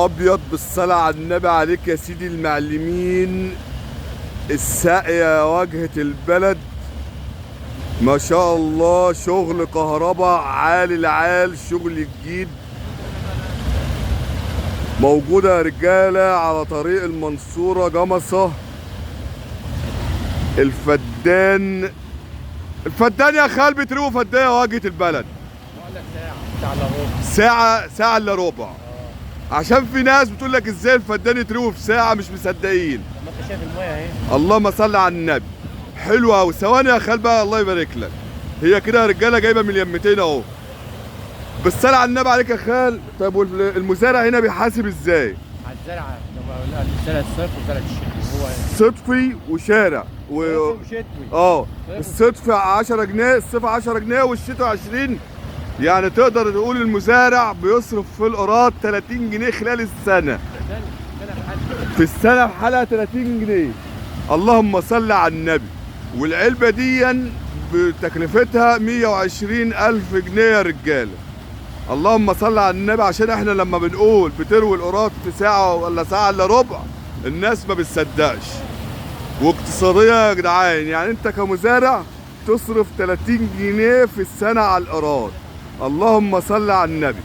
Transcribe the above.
ابيض بالصلاة على النبي عليك يا سيدي المعلمين. الساقية واجهة البلد ما شاء الله، شغل كهرباء عالي العال، شغل جديد موجودة يا رجالة على طريق المنصورة جمصة. الفدان، الفدان يا خال بتروي فدان واجهة البلد. بقول لك ساعة، ساعة الا ربع. ساعة، ساعة الا ربع. عشان في ناس بتقول لك ازاي الفدان يتروي في ساعة، مش مصدقين. طب ما انت شايف المية اهي. اللهم صل على النبي. حلوة أوي. ثواني يا خال بقى، الله يبارك لك. هي كده يا رجالة جايبة من اليمتين اهو. بالصلاة على النبي عليك يا خال. طيب والمزارع هنا بيحاسب ازاي؟ على الزرعة، لو زرعة الصيف وزرعة الشتوي. هو صدفي وشارع صيفي وشتوي. الصدف 10 جنيه، الصيف 10 جنيه والشتاء 20. يعني تقدر تقول المزارع بيصرف في القراط 30 جنيه خلال السنة. سنة بحالها. في السنة بحالها 30 جنيه. اللهم صل على النبي. والعلبة دي بتكلفتها 120 ألف جنيه يا رجالة. اللهم صل على النبي. عشان احنا لما بنقول بتروي القراط في ساعة ولا ساعة الا ربع الناس ما بتصدقش. واقتصادية يا جدعان، يعني انت كمزارع تصرف 30 جنيه في السنة على القراط. اللهم صل على النبي.